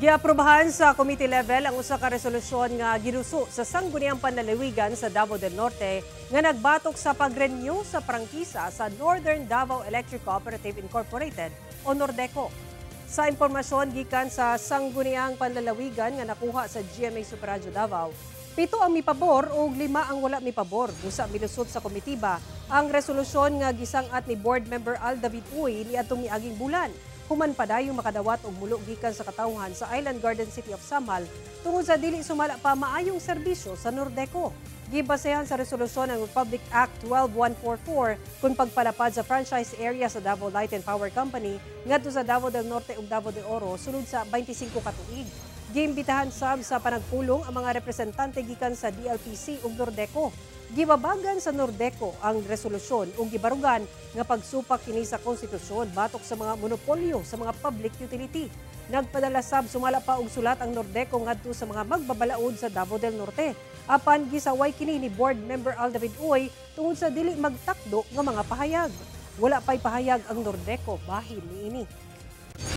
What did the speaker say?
Giaprobahan sa committee level ang usa ka resolusyon nga giruso sa Sangguniang Panlalawigan sa Davao del Norte nga nagbatok sa pag-renew sa prangkisa sa Northern Davao Electric Cooperative Incorporated o Nordeco. Sa impormasyon gikan sa Sangguniang Panlalawigan nga nakuha sa GMA Super Radyo Davao, 7 ang mipabor ug 5 ang wala mipabor. Busa milusot sa komitiba ang resolusyon nga gisang-at ni board member Al David Uy niadtong miaging bulan human padayong makadawat og mulo gikan sa katawhan sa Island Garden City of Samal tungod sa dili sumala pa maayong serbisyo sa Nordeco. Gibasehan sa resolusyon ang Republic Act 12144 kung pagpalapad sa franchise area sa Davao Light and Power Company ngadto sa Davao del Norte ug Davao de Oro sulod sa 25 ka tuig. Giimbitahan sab sa panagpulong ang mga representante gikan sa DLPC ug Nordeco. Gibabagan sa Nordeco ang resolusyon ug gibarugan nga pagsupak kini sa konstitusyon batok sa mga monopolyo sa mga public utility. Nagpadala sab sumala pa og sulat ang Nordeco ngadto sa mga magbabalaod sa Davao del Norte. Apan gisaway kini ni board member Al David Uy tungod sa dili magtakdo nga mga pahayag. Wala pa'y pahayag ang Nordeco bahin niini.